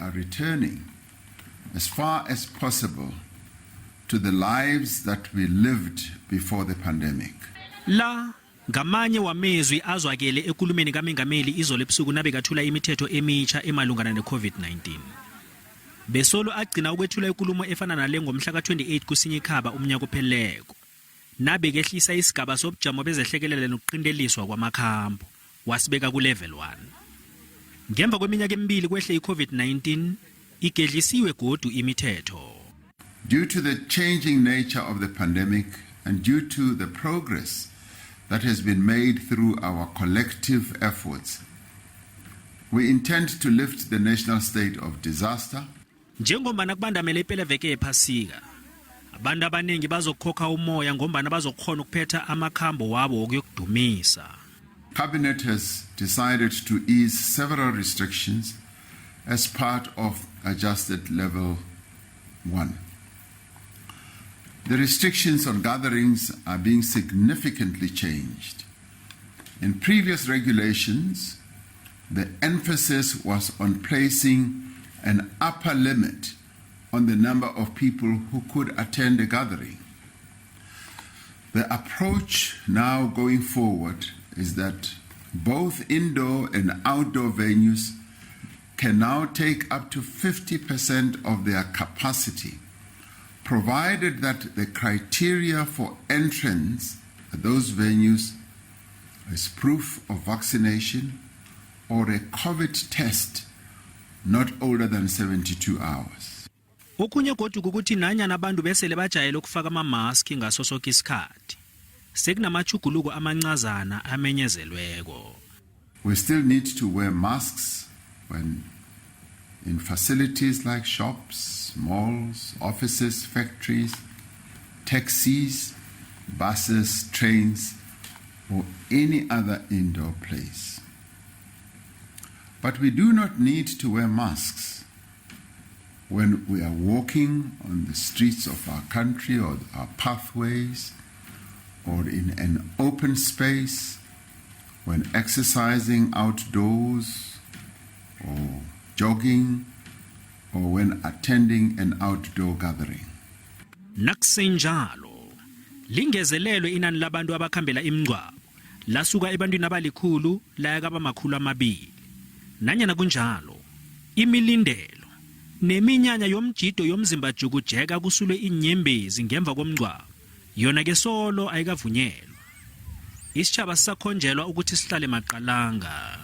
are returning as far as possible to the lives that we lived before the pandemic. La ngamanye wamezwi azwakele ekulumeni kaMengameli izolo ebusuku nabekathula imithetho emitjha emalungana ne-COVID-19. Besolo agcina ukwethula ikulumo efana nale ngomhla ka-28 kuSinyikhaba umnyaka opheleleko. Nabekehlisa isigaba sobujamo bezehlekelele nokuqinteliswa kwamakhambo wasibeka ku-level 1. Ngemva kweminyaka emibili kwehle i-COVID-19 igedlisiwe godu imithetho. Due to the changing nature of the pandemic and due to the progress that has been made through our collective efforts, we intend to lift the national state of disaster. Njengombana kubandamele ipelaveke yephasika, abantu abaningi bazokukhokha umoya ngombana bazokukhona ukuphetha amakhambo wabo wokuyokudumisa. Cabinet has decided to ease several restrictions as part of adjusted level 1. The restrictions on gatherings are being significantly changed. In previous regulations, the emphasis was on placing an upper limit on the number of people who could attend a gathering. The approach now going forward is that both indoor and outdoor venues can now take up to 50% of their capacity, provided that the criteria for entrance at those venues is proof of vaccination or a COVID test not older than 72 hours. Okhunye godu kukuthi nanyana abantu besele bajayele ukufaka amamaski ngaso soke isikhathi, sekunamatjhuguluko amancazana amenyezelweko. We still need to wear masks when in facilities like shops, malls, offices, factories, taxis, buses, trains, or any other indoor place. But we do not need to wear masks when we are walking on the streets of our country or our pathways or in an open space, when exercising outdoors or jogging or when attending an outdoor gathering. Nakusenjalo, lingezelelwe inani labantu abakhambela imingcwabo lasuka ebantwini abalikhulu laya kabamakhulu 2. Nanyana kunjalo, imilindelo neminyanya yomjido yomzimba jukujeka kusulwe inyembezi ngemva komngcwabo yona ke solo ayikavunyelwa. Isitjhaba sisakhonjelwa ukuthi sihlale maqalanga.